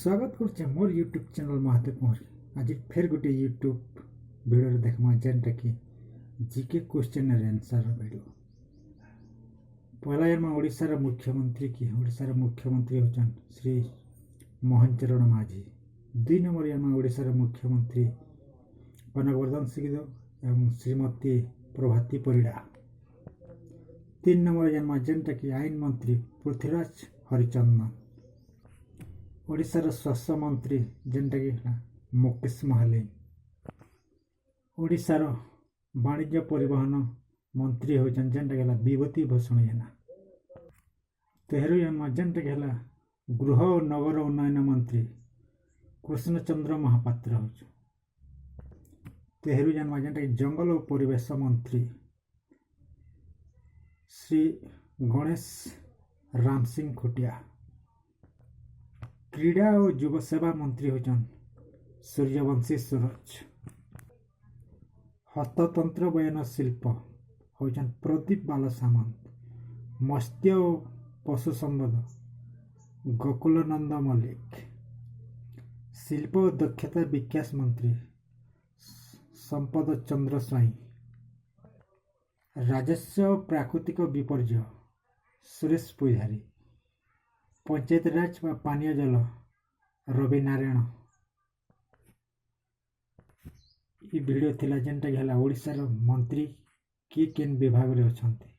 ସ୍ୱାଗତ କରୁଛେ ମୋର ୟୁଟ୍ୟୁବ୍ ଚ୍ୟାନେଲ୍ ମହାଦେବ କୁହଁର। ଆଜି ଫେର୍ ଗୋଟେ ୟୁଟ୍ୟୁବ୍ ଭିଡ଼ିଓରେ ଦେଖ୍ମା, ଯେନ୍ଟାକି ଜିକେ କ୍ୱେଶ୍ଚନ୍ର ଆନ୍ସର୍ର ଭିଡ଼ିଓ। ପହଲା ଜାନ୍ମା, ଓଡ଼ିଶାର ମୁଖ୍ୟମନ୍ତ୍ରୀ କିଏ? ଓଡ଼ିଶାର ମୁଖ୍ୟମନ୍ତ୍ରୀ ହେଉଛନ୍ ଶ୍ରୀ ମୋହନ ଚରଣ ମାଝୀ। ଦୁଇ ନମ୍ବର ଜାନ୍ମା, ଓଡ଼ିଶାର ମୁଖ୍ୟମନ୍ତ୍ରୀ କନକବର୍ଦ୍ଧନ ସିଂଦେଓ ଏବଂ ଶ୍ରୀମତୀ ପ୍ରଭାତୀ ପରିଡ଼ା। ତିନି ନମ୍ବର ଜାନ୍ମା, ଯେନ୍ଟାକି ଆଇନ ମନ୍ତ୍ରୀ ପୃଥ୍ୱୀରାଜ ହରିଚନ୍ଦନ। ଓଡ଼ିଶାର ସ୍ୱାସ୍ଥ୍ୟ ମନ୍ତ୍ରୀ ଯେନ୍ଟାକି ହେଲା ମୁକେଶ ମହାଲିଙ୍ଗ। ଓଡ଼ିଶାର ବାଣିଜ୍ୟ ପରିବହନ ମନ୍ତ୍ରୀ ହେଉଛନ୍ ଯେନ୍ଟାକି ହେଲା ବିଭୂତି ଭୂଷଣ ଜେନା। ତେହେରୁ ଜାନ୍ମା, ଯେନ୍ଟାକି ହେଲା ଗୃହ ଓ ନଗର ଉନ୍ନୟନ ମନ୍ତ୍ରୀ କୃଷ୍ଣଚନ୍ଦ୍ର ମହାପାତ୍ର ହେଉଛନ୍। ତେହେରୁ ଜାନ୍ମା, ଯେନ୍ଟାକି ଜଙ୍ଗଲ ଓ ପରିବେଶ ମନ୍ତ୍ରୀ ଶ୍ରୀ ଗଣେଶ ରାମ ସିଂ ଖୁଟିଆ। କ୍ରୀଡ଼ା ଓ ଯୁବସେବା ମନ୍ତ୍ରୀ ହେଉଛନ୍ ସୂର୍ଯ୍ୟବଂଶୀ ସୂରଜ। ହସ୍ତତନ୍ତ୍ର ବୟନ ଶିଳ୍ପ ହେଉଛନ୍ ପ୍ରଦୀପ ବାଲ ସାମନ୍ତ। ମତ୍ସ୍ୟ ଓ ପଶୁ ସମ୍ପଦ ଗୋକୁଳାନନ୍ଦ ମଲ୍ଲିକ। ଶିଳ୍ପ ଓ ଦକ୍ଷତା ବିକାଶ ମନ୍ତ୍ରୀ ସମ୍ପଦ ଚନ୍ଦ୍ର ସ୍ୱାଇଁ। ରାଜସ୍ୱ ଓ ପ୍ରାକୃତିକ ବିପର୍ଯ୍ୟୟ ସୁରେଶ ପୂଜାରୀ। ପଞ୍ଚାୟତିରାଜ ବା ପାନୀୟ ଜଳ ରବି ନାରାୟଣ। ଇ ଭିଡ଼ିଓ ଥିଲା ଯେନ୍ଟାକି ହେଲା ଓଡ଼ିଶାର ମନ୍ତ୍ରୀ କିଏ କେନ୍ ବିଭାଗରେ ଅଛନ୍ତି।